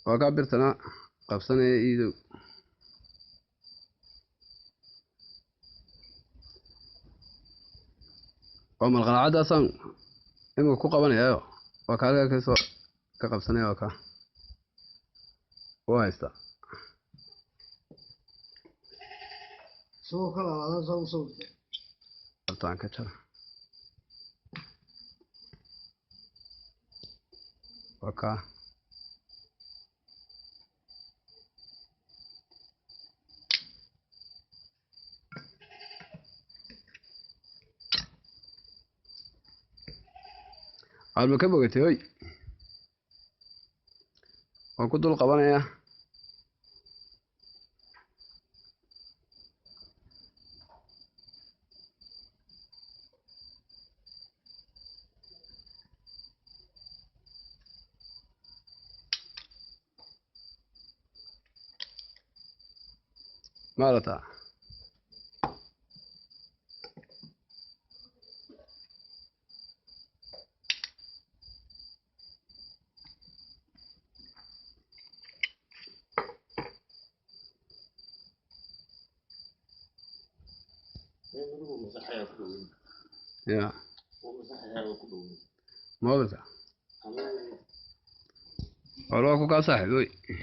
Waa kaa birtana qabsanaya iidow. Waa malqalacadaasaan imika ku qabanayaayo, waa kaa halkaa kasoo ka qabsanaya, waa kaa waa haystaa. Isagoo ka laalaadan saa u sawirta. Horta aan ka jara. Waa kaa aad ma ka bogatay hoy, waan ku dul qabanayaa. Ma aragtaa? Wuu masaxayaa ku dhoweyn. Ya. Wuu masaxayaa, waa ku dhoweyn. Mobilka. Ama waa ku kaa saaxiib oy.